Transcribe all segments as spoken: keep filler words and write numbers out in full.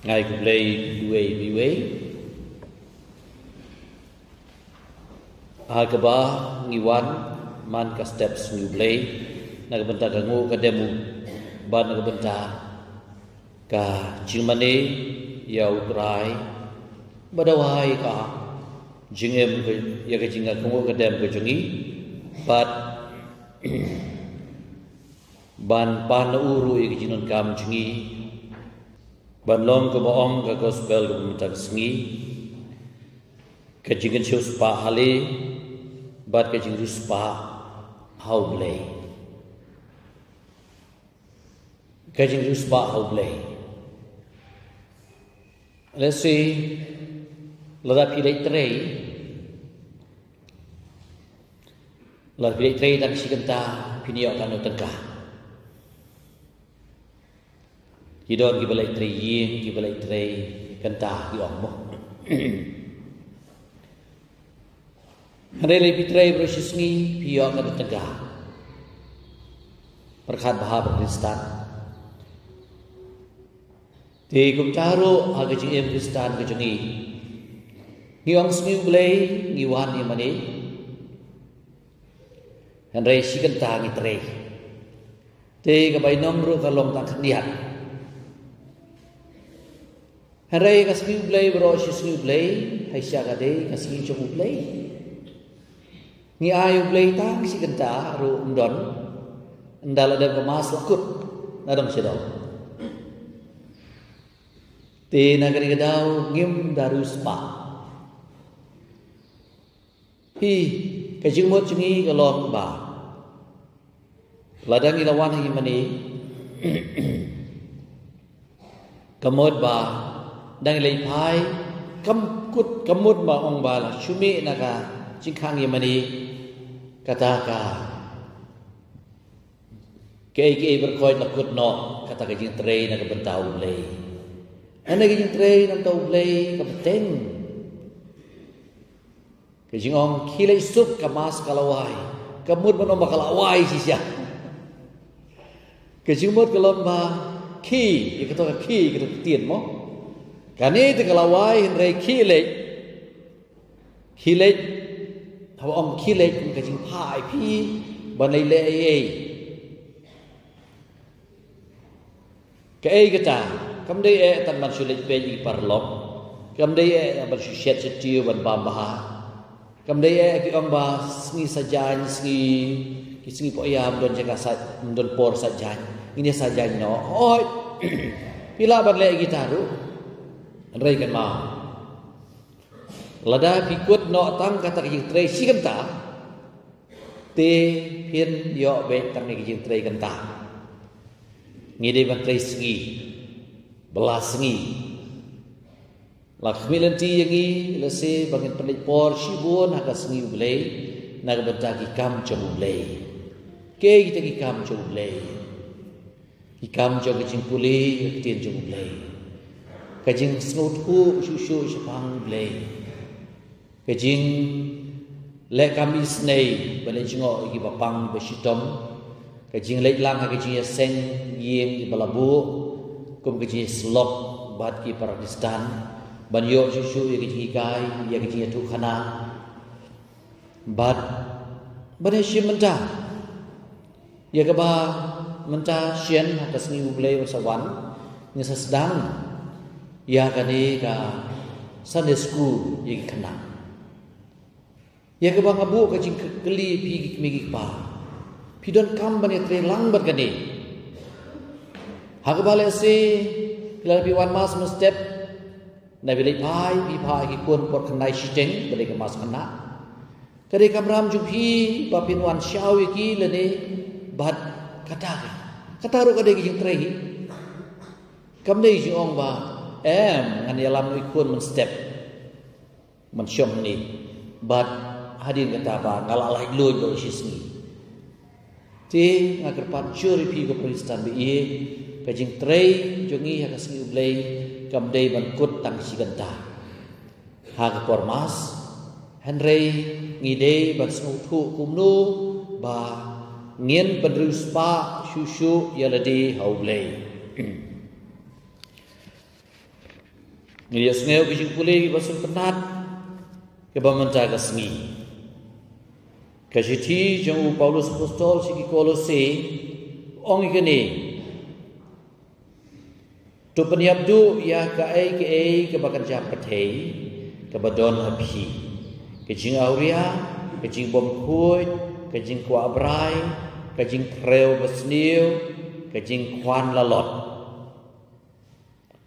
Ngai khublei uwei pa uwei. Ha kaba ngi wan man ka step sngi U Blei na ka bynta ka nguh ka dem u bad na ka bynta ka jingmane ïa U Trai, bad da wai ka jingim ka, ïa ka jingkhublei ka nguh ka dem ka jong ngi, bad ban pan na u ruh ïa ka jingdonkam jong ngi, ban long kaba ong ka gospel ka mynta ka sngi, ka jingkynshew spah ha lade bad ka jingriewspah ha U Blei. Ka jingriewspah ha U Blei. Let's see, lada phi leit trei, lada phi leit trei tang shi kynta, phin ïoh katno tyngka? Ki don kiba leit trei ïing, kiba leit trei kynta, ki ong mo. Hynrei lada phi trei baroh shi sngi, phi ïoh katno tyngka? Pyrkhat bha, para Khristan. Te kumta ruh ha ka jingim Khristan ka jong ngi, ngi ong sngi U Blei ngi wan ïa mane, hynrei shi kynta ngi trei. Te ka bainong ruh ka long tang khyndiat. Hynrei ka sngi U Blei baroh shi sngi U Blei, ha shisha ka dei ka sngi jong U Blei. Ngi ai U Blei tang shi kynta ruh ym don, ynda la dep ka Mass la kut na dong sha dong. Te na kane ka daw ngim da riewspah. Hi, ka jingmut jong ngi ka long ba lada ngi la wan ha ïing mane, ka mut ba dang leit phai, kam kut, ka mut ba ong ba la shu mih na ka jingkhang ïing mane, kata ka, kaei kaei baroh la kut noh, kata ka jingtrei na ka bynta U Blei. Hynrei ka jingtrei na ka bynta U Blei ka bteng. Ka jingong khie leit suk, ka Mass ka la wai. Ka mut ban ong ba ka la wai shisha. Ka jingmut ka long ba khie, ïa kato ka khie, ïa kato ka ktien mo. Kane te ka la wai, hynrei khie leit. Khie leit, haba ong khie leit, ka jingphah ïa phi ban leit leh ei ei. Kaei kata, kam dei eh tang ban shu leit peit ïa ki paralok. Kam dei eh ban shu shet shu tiew ban bam bha. Kam dei eh ki ong ba sngi Saitjaiñ, sngi, ki sngi Pohiaw ym don jaka sait, ym don por Saitjaiñ, ngin ïa Saitjaiñ noh. Hooid. Phi lah ban leh kita ruh. Hynrei kynmaw, lada phi kut noh tang kata ka jingtrei shi kynta, te phin ïoh beit tang ïa ka jingtrei kynta. Ngi dei ban trei sngi, bylla sngi. La khmih lynti ïa ngi, lehse ba ngin pynleit por shibun ha ka sngi U Blei, na ka bynta ki kam jong U Blei. Kaei kita ki kam jong U Blei? Ki kam jong ka jingpule ïa ka ktien jong U Blei. Ka jingsngewthuh shuh shuh shaphang U Blei. Ka jingleh kam isynei ban leit jngoh ïa kiba pang ba shitom. Ka jingleit lang ha ka jingïaseng ïing kiba la buh, kum ka jingïasyllok bad ki para Khristan, ban ïoh shuh shuh ïa ka jinghikai, ïa ka jingïathuhkhana. Bad ban ïashim bynta ïa kaba mynta shen ha ka sngi U Blei ba sa wan, ngin sa sdang ïa kane ka Sunday School ïa ki khynnah. Ïa kaba nga buh ka jingkylli ïa phi ki kmie ki kpa, phi donkam ban ïatrei lang bad kane. Ha kaba lehse phi la, phi wan Mass mynstep, na phi leit phai, phi phai ki khun por khyndai shiteng, ba dei ka Mass khynnah. Ka dei ka kamram jong phi ba phin wan shaw ïa ki lane, bad kata ka, kata ruh ka dei ka jingtrei hi. Kam dei jingong ba, em, ngan ïalam ïa ki khun mynstep, mynshong ni, bad hadien kata ba nga la laitluid baroh shi sngi. Te nga kyrpad jur ïa phi ko para Khristan ba ïeit, ka jingtrei jong ngi ha ka sngi U Blei kam dei ban kut tang shi kynta ha ka por Mass, hynrei ngi dei ban sngewthuh kumno ba ngin pynriewspah shuh shuh ïa lade ha U Blei. Ngi ïa sngew ki jingpule kiba sngewtynnat kiba mynta ka sngi. Ka shithi jong u Paulus Apostol sha ki Kolose ong ïa kane. To pynïap duh ïa kaei kaei kaba kynja pyrthei kaba don ha phi. Ka jingawria, ka jingbymkhuid, ka jingkwah brai, ka jingtrew basniew, ka jingkwah lalot.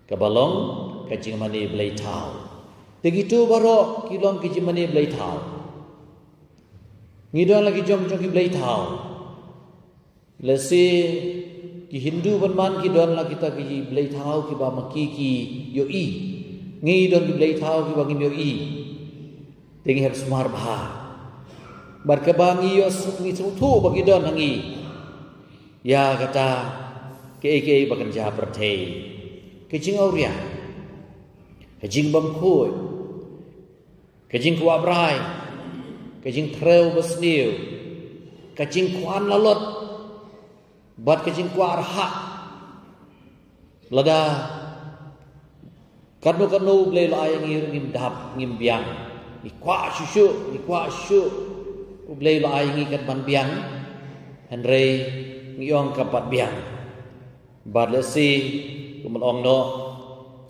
Kaba long ka jingmane blei thaw. Te kito baroh ki long ki jingmane blei thaw. Ngi don la ki jong jong ki blei thaw. Lehse ki Hindu ban man ki don la kita ki blei thaw kiba ma ki ki ïohi. Ngi don ki blei thaw kiba ngim ïohi. Te ngi hap sumar bha. Bad kaba ngi ïoh ngi sngewthuh ba ki don ha ngi. Ïa kata kaei kaei ba kynja pyrthei. Ka jingawria, ka jingbymkhuid, ka jingkwah brai, ka jingtrew basniew, ka jingkwah lalot, bad ka jingkwah rhah. Lada katno katno u Blei la ai ngi ruh ngim dap, ngim biang. Ngi kwah shuh shuh, ngi kwah shuh shuh u Blei la ai ngi kat ban biang. Hynrei ngi ong kam pat biang. Bad lehse kumba ong noh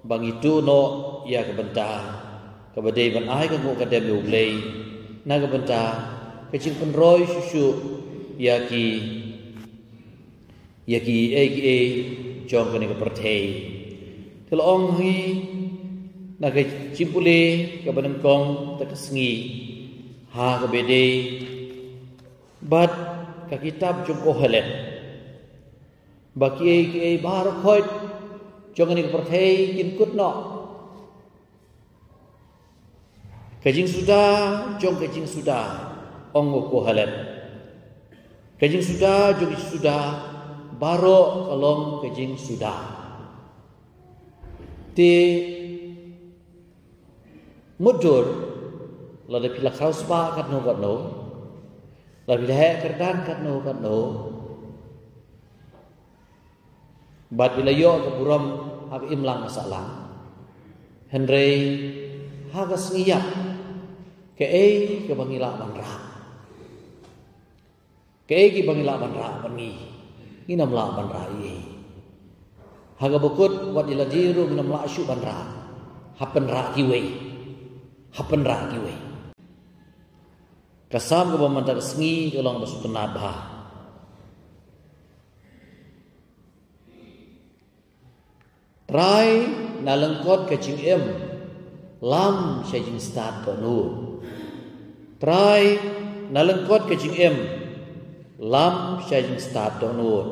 ba ngi tuh noh ïa ka bynta kaba dei ban ai ka nguh ka dem ïa u Blei na ka bynta ka jingpynroi shuh shuh ïa ki ïa kiei kiei jong kane ka pyrthei. Te la ong hi na ka jingpule kaba nyngkong ta ka sngi ha kaba dei bad ka kitab jong Kohelet. Ba kiei kiei baroh khoit jong kane ka pyrthei kin kut noh. Ka jingsuda jong ka jingsuda, ong u Kohelet. Ka jingsuda jong ka jingsuda, baroh ka long ka jingsuda. Te mutdur, lada phi la khraw spah katno katno, lada phi la heh kyrdan katno katno, bad phi la ïoh ka burom ha ka imlang ka sahlang. Hynrei ha ka sngi ïap, kaei kaba ngi lah ban rah? Kaei kiba ngi lah ban rah bad ngi? Ngim lah ban rah ei ei. Ha kaba kut wat ïa lade ruh ngim lah shuh ban rah. Hap ban rah kiwei. Hap ban rah kiwei. Ka Salm kaba mynta ka sngi ka long ba sngewtynnat bha. Trai, na lyngkot ka jingim, lam sha jingstad dohnud. Trai, na lyngkot ka jingim, lam sha jingstad dohnud.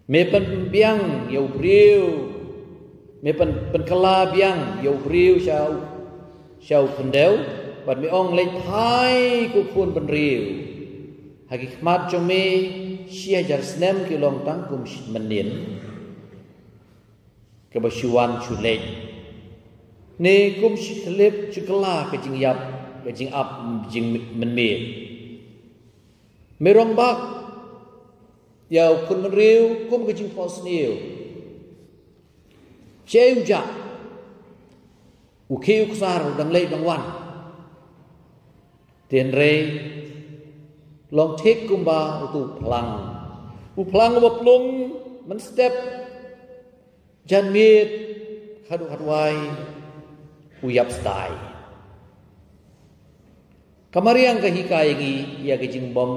Me pynbiang ïa u briew, me pyn, pynkylla biang ïa u briew sha u, sha u khyndew, bad me ong leit phai ko khun bynriew. Ha ki khmat jong me shi hajar snem ki long tang kum shi mynnin kaba shu wan shu leit. Ne kum shi khyllipmat shu kylla ka jingïap, ka jingap, jingmynmiet. Me rangbah ïa u khun bynriew kum ka jingphohsniew. Shaei u jah? U khie u ksar u dang leit dang wan. Hynrei long thik kumba uto u phlang. U phlang uba plung mynstep janmiet, haduh hadwai u ïap stai. Ka mariang ka hikai ïa ngi ïa ka jingbym,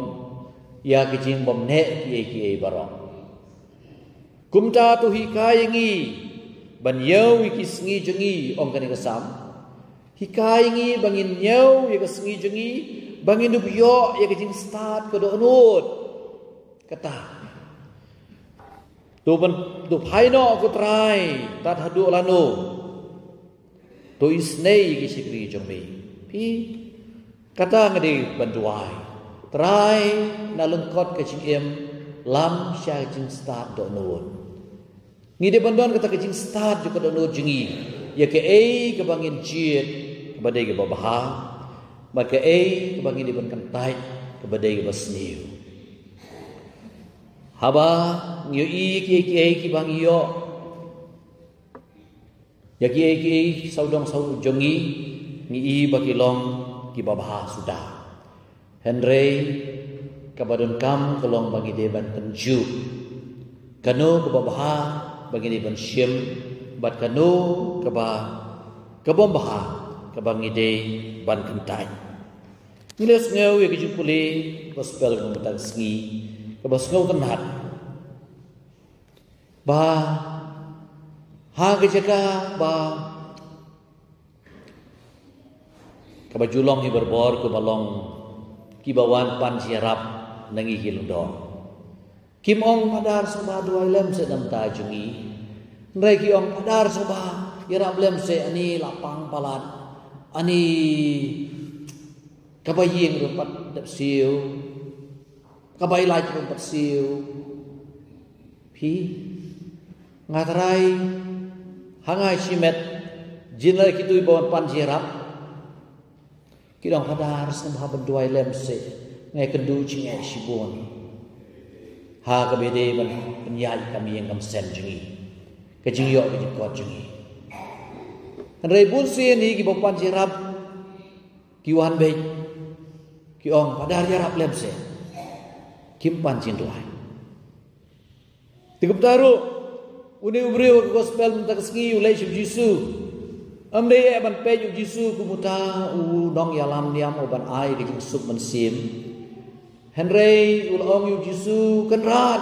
ïa ka jingbym neh kiei kiei baroh. Kumta to hikai ïa ngi ban ïoh ïa ki sngi jong ngi, ong kane ka Salm. Hikai ïa ngi ba ngin ïoh ïa ka sngi jong ngi, ba ngin ïoh ïa ka jingstad ka dohnud. Kata. To ban, to phai noh ko Trai, tad haduh lano? To isynei ïa ki shakri jong me. Phi, kata nga dei ban duwai. Trai, na lyngkot ka jingim, lam sha jingstad dohnud. Ngi dei ban don kata ka jingstad jong ka dohnud jong ngi ïa kaei kaba ngin jied kaba dei kaba bha, bad kaei kaba ngin dei ban kyntait kaba dei kaba sniew. Haba ngi ïohi kiei kiei kiba ngi ïoh, Ïa kiei kiei sawdong sawdong jong ngi, ngi i ba ki long kiba bha suda. Hynrei kaba donkam ka long ba ngi dei ban pynjur kano kaba bha ba ngi dei ban shim, bad kano kaba, ka bym bha, kaba ngi dei ban kyntait. Ngi la sngew ïa ka jingpule gospel ka mynta ka sngi, kaba sngewtynnat ba ha ka jaka ba kaba ju long hi barabor, kaba long kiba wan pan jingïarap na ngi ki lyngdoh, kim ong, Phadar, sngewbha duwai lem seh na bynta jong ngi. Hynrei ki ong, Phadar, sngewbha ïarap lem seh, ani la pang palat, ani kaba ïing ruh pat dep siew, kaba ïalait ruh pat siew. Phi, nga trai ha nga shimet, jin la kito ba wan pan jingïarap. Ki ong, Phadar, sngewbha ban duwai lem seh, nga ïakynduh jingeh shibun ha kaba dei ban pynïaid kam ïing kam sem jong ngi, ka jingïoh ka jingkot jong ngi. Hynrei bun sien hi kiba pan jingïarap ki wan beit, ki ong, Phadar, ïarap lem seh, kim pan jingduwai. Te kumta ruh une u briew ha ka gospel mynta ka sngi u leit sha u Jisu. Ym dei eh ban peit ïa u Jisu kum uta u nongïalam niam uban ai ka jingsuk mynsiem. Hynrei u la ong ïa u Jisu, Kynrad,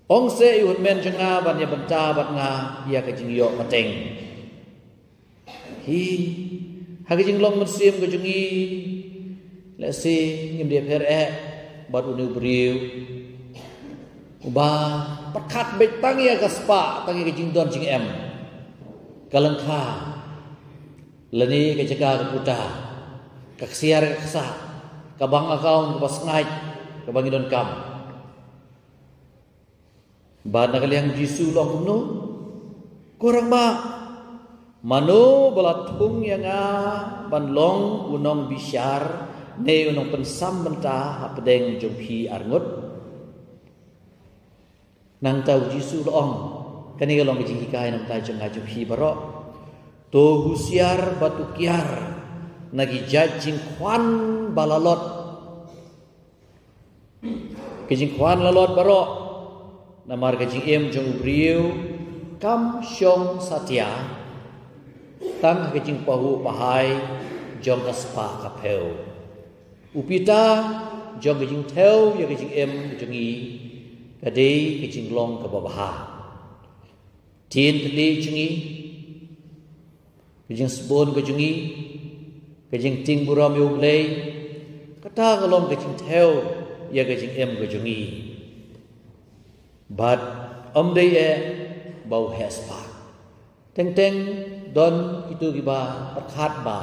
ong seh ïa u hynmen jong nga ban ïa bynta bad nga ïa ka jingïoh pateng. Hi, ha ka jinglong mynsiem ka jong ngi, lehse ngim dei pher eh bad une u briew uba pyrkhat beit tang ïa ka spah, tang ïa ka jingdon jingem, ka lyngkha, lane ka jaka ka puta, ka ksiar ka ksah, ka bank account kaba sngaid kaba ngi donkam. Bad na ka liang Jisu u la ong kumno? Ko rangbah, mano ba la thung ïa nga ban long u nongbishar ne u nongpynsam bynta hapdeng jong phi arngut? Nangta u Jisu u la ong, kane ka long ka jinghikai na bynta jong nga jong phi baroh. To husiar bad to kiar na ki jait jingkhwan ba la lot. Ka jingkhwan la lot baroh, namar ka jingim jong u briew kam shong satia tang ha ka jingpahuh pahai jong ka spah ka phew. U pita jong ka jingthew ïa ka jingim ka jong ngi ka dei ka jinglong kaba bha. Ktien thylliej jong ngi, ka jingsbun ka jong ngi, ka jingtieng burom ïa U Blei, kata ka long ka jingthew ïa ka jingim ka jong ngi. Bad ym dei eh ba u heh spah. Teng teng don kito kiba pyrkhat ba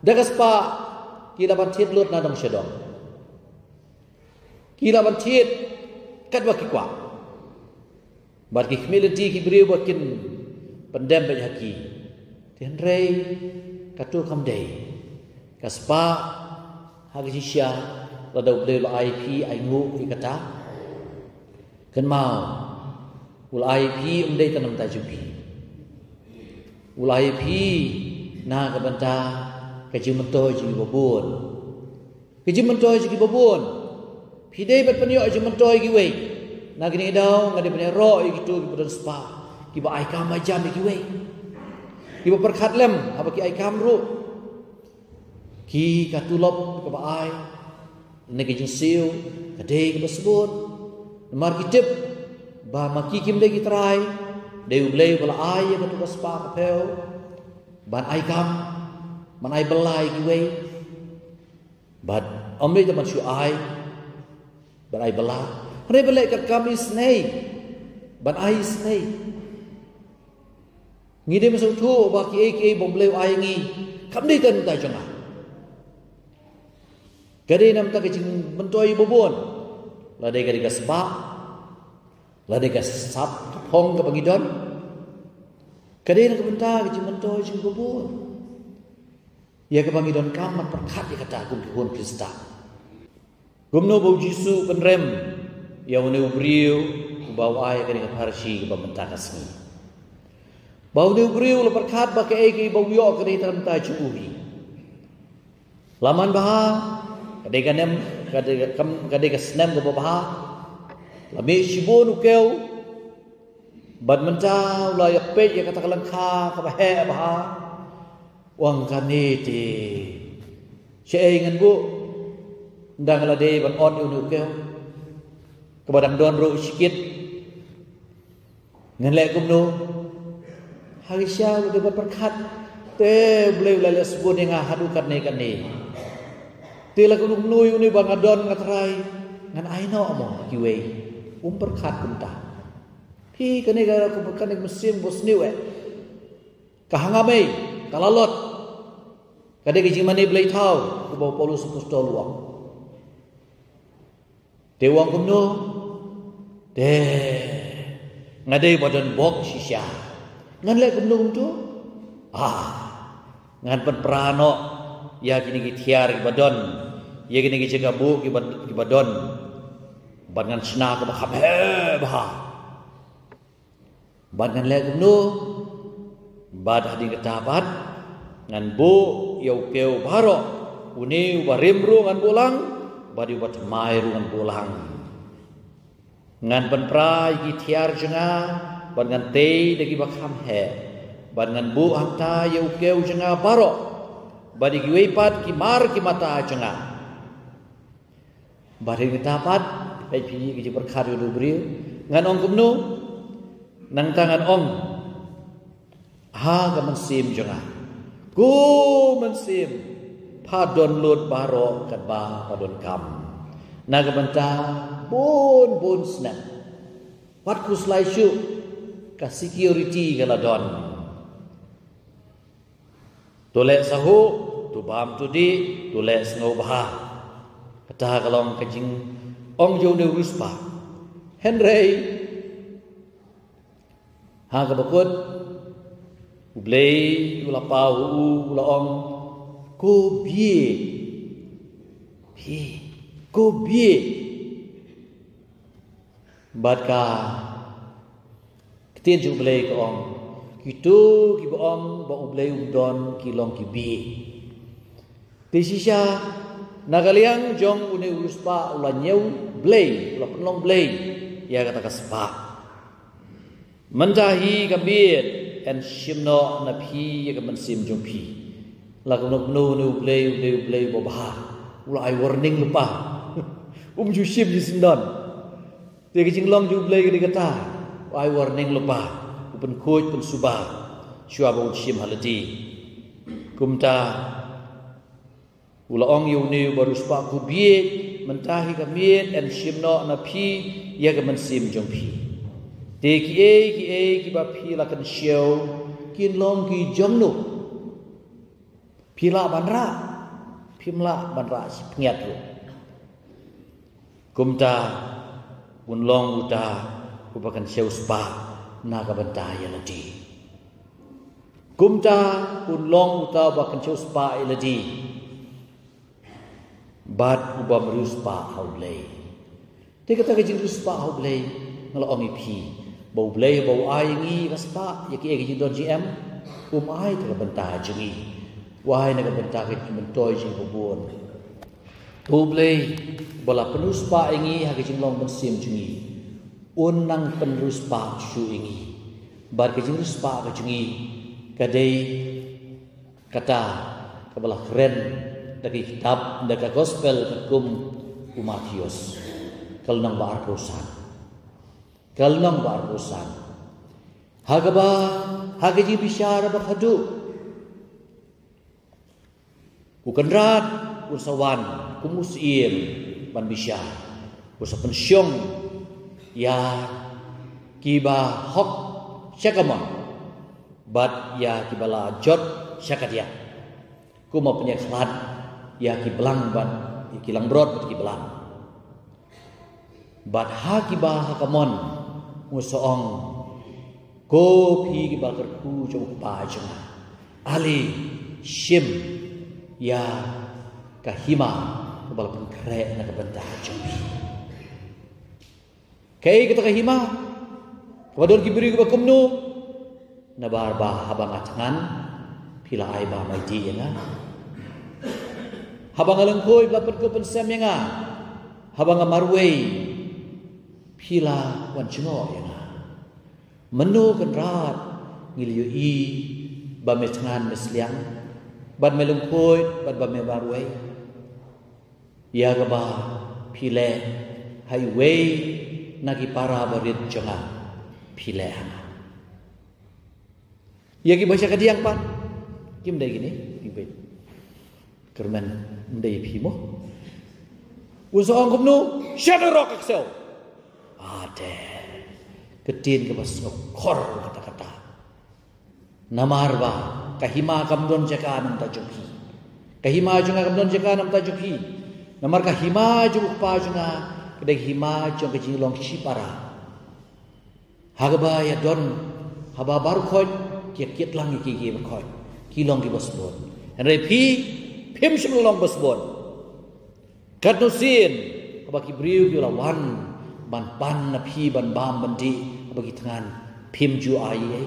da ka spah ki lah ban thied lut na dong sha dong. Ki lah ban thied katba ki kwah. Bad ki khmih lynti ki briew ba kin pyndem beit ha ki. Te hynrei kato kam dei. Ka spah ha ka jingshisha lada U Blei u la ai phi ainguh ïa kata, kynmaw, u la ai phi ym dei tang na bynta jong phi. U la ai phi na ka bynta ka jingmyntoi jong kiba bun. Ka jingmyntoi jong kiba bun. Phi dei ban pynïoh jingmyntoi kiwei. Na kine ki daw nga dei ban ïaroh ïa kito kiba don spah, kiba ai kam ai jam ïa kiwei, kiba pyrkhat lem haba ki ai kam ruh. Ki, ka tulop kaba ai, ne ka jingsiew, ka dei kaba sbun. Namar ki tip ba ma ki kim dei ki trai, dei U Blei uba la ai ïa kato ka spah ka phew ban ai kam, ban ai bylla ïa kiwei. Bad ym dei tang ban shu ai, ban ai bylla, hynrei ban leh ka kam isynei, ban ai isynei. Ngi dei ban sngewthuh ba kiei kiei ba U Blei u ai ngi kam dei tang na bynta jong nga. Ka dei na bynta ka jingmyntoi ba bun. Lada ka dei ka spah, lada ka sap ka phong kaba ngi don, ka dei na ka bynta ka jingmyntoi jong ngi ba bun, ïa kaba ngi donkam ban pyrkhat ïa kata kum ki khun Khristan. Kumno ba U Jisu u pynrem ïa une u briew uba u ai ïa kane ka pharshi kaba mynta ka sngi? Ba une u briew u la pyrkhat ba kaei kaei ba u ïoh ka dei tang na ka bynta jong u hi. La man bha, ka dei ka nem, ka dei ka kam, ka dei ka snem kaba bha. La mih shibun u kew, bad mynta u la ïa peit ïa kata ka lyngkha kaba heh bha. U ong kane te, shaei ngan buh, ynda nga la dei ban ot ïa une u kew, kaba dang don ruh shi kit. Ngan leh kumno? Ha ki sha u dei ban pyrkhat. Te U Blei u la leh sbun ïa nga haduh katne katne. Te la kumno kumno ïa une ba nga don nga trai, ngan ai noh mo kiwei? Um pyrkhat kumta. Phi, kane ka, kane ka mynsiem ba sniew eh. Ka hangam ei, ka lalot. Ka dei ka jingmane blei thaw, kaba u Paulus apostol u ong. Te u ong kumno? Te nga dei ba don bok shisha. Ngan leh kumno kumto? Ah, ngan pynpra noh ïa kine ki thiar kiba don, ïa kine ki jaka buh kiba, kiba don. Bad ngan shna kaba kham heh bha. Bad ngan leh kumno? Bad hadien kata pat ngan buh ïa u kew baroh, une uba rim ruh ngan buh lang, bad uba thymmai ruh ngan buh lang. Ngan pynpra ïa ki thiar jong nga, bad ngan tei da kiba kham heh, bad ngan buh hangta ïa u kew jong nga baroh, bad ïa kiwei pat ki mar ki mata jong nga. Bad hadien kata pat, peit phi ka jingpyrkhat u briew. Ngan ong kumno? Nangta ngan ong ha ka mynsiem jong nga, ko mynsiem, pha don lut baroh katba pha donkam na ka bynta bun bun snem. Wat khuslai shuh, ka security ka la don. To leh sahuh, to bam to dih, to leh sngewbha. Kata ka long ka jingong jong une u riewspah. Hynrei ha kaba kut, U Blei u la paw u, u la ong, ko bieit. Bieit. Ko bieit. Bad ka ktien jong U Blei ka ong, kito kiba ong ba U Blei um don ki long ki bieit. Te shisha, na ka liang jong une u riewspah u la ñiew Blei, u la pynlong Blei ïa kata ka spah. Mynta hi ka miet, yn shim noh na phi ïa ka mynsiem jong phi. La kumno kumno une U Blei, U Blei, U Blei uba bha, u la ai warning lypa. Um ju shim ju sngewdon. Te ka jinglong jong U Blei ka dei kata, u ai warning lypa, u pynkhuid pynsuba shuwa ba un shim ha lade. Kumta u la ong ïa une uba riewspah, ko bieit, mynta hi ka miet, yn shim noh na phi ïa ka mynsiem jong phi. Te kiei kiei kiba phi la kynshew kin long ki jong no? Phi lah ban rah? Phim lah ban rah shi pynïap ruh. Kumta un long uta uba kynshew spah na ka bynta ïa lade. Kumta un long uta uba kynshew spah ïa lade bad uba mriewspah ha U Blei. Te kata ka jingriewspah ha U Blei, nga la ong ïa phi, ba U Blei ba u ai ïa ngi ka spah ïa kiei ki jingdon jingem, um ai na ka bynta jong ngi. U ai na ka bynta ka jingmyntoi jong ngi ba bun. To U Blei ba la pynriewspah ïa ngi ha ka jinglong mynsiem jong ngi, un nang pynriewspah shuh ïa ngi. Bad ka jingriewspah ka jong ngi ka dei kata kaba la kren da ki kitab, da ka gospel katkum u Mathaios, ka lynnong ba arphew san. Ka lynnong ba arphew san. Ha kaba, ha ka jingbishar ba khadduh, U Kynrad un sa wan kum u syiem ban bishar, un sa pynshong ïa kiba hok sha kamon, bad ïa kiba la jot sha kadiah. Kum u pynïakhlad ïa ki blang bad ïa ki langbrot bad ki blang. Bad ha kiba ha kamon un sa ong, ko phi kiba kyrkhu jong U Kpa jong nga, ale shim ïa ka hima kaba la pynkhreh na ka bynta jong phi. Kaei kata ka hima? Kaba don ki briew kiba kumno? Nabar ba haba nga thngan, phi la ai ba mai dih ïa nga. Haba nga lyngkhuid, phi la pynkup pynsem ïa nga. Haba nga marwei, phi la wan jngoh ïa nga. Mynno Kynrad ngi la ïohi ba me thngan me sliang, bad me lyngkhuid, bad ba me marwei? Ïa kaba phi leh ha iwei na ki para barit jong nga, phi leh ha nga. Ïa kiba sha kadiang pat, kim dei kine, kim dei. Kyrmen, ym dei phi mo. Un sa ong kumno, sha da rok ka ksew. Ate, ka ktien kaba sngewkhor kata kata. Namar ba ka hima kam don jaka namar jong phi. Ka hima jong nga kam don jaka namar jong phi. Namar ka hima jong u kpa jong nga ka dei hima jong ka jinglong shipara. Ha kaba ïa don, haba baroh khoit ki ïa kit lang ïa ki, ki baroh khoit, ki long ki basbun. Hynrei phi, phim shym long basbun. Katno sien, haba ki briew ki la wan ban pan na phi, ban bam ban dih, haba ki thngan, phim ju ai ei.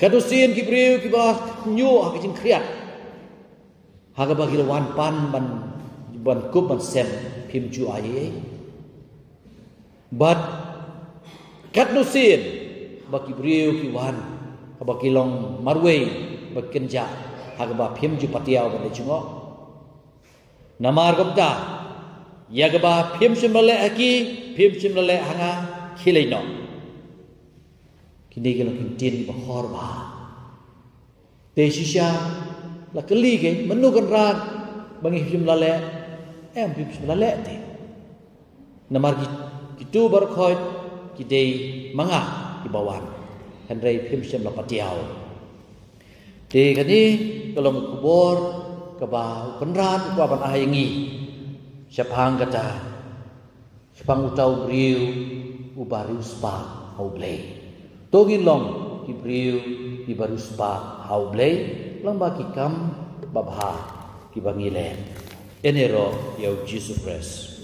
Katno sien ki briew kiba ñiuh ha ka jingkhriat, ha kaba ki la wan pan ban, ban kup ban sem, phim ju ai ei. Bad katno sien ba ki briew ki wan, haba ki long marwei, ba kynjah, ha kaba phim ju patiaw ban leit jngoh. Namar kumta, ïa kaba phim shym la leh ha ki, phim shym la leh ha nga, khie leit noh. Kine ki long ki ktien ba khor bha. Te shisha la kylli, ke mynno Kynrad ba ngi phim shym la leh? Em, phim shym la leh te. Namar ki, kitu baroh khoit ki dei ma nga kiba wan. Hynrei phim shym la patiaw. Te kane ka long ka khubor kaba u Kynrad u kwah ban ai ïa ngi shaphang kata, shaphang uta u briew uba riewspah ha U Blei. To ngin long ki briew kiba riewspah ha U Blei lyngba ki kam babha kiba ngi leh. Ïaroh ïa U Jisu Khrist.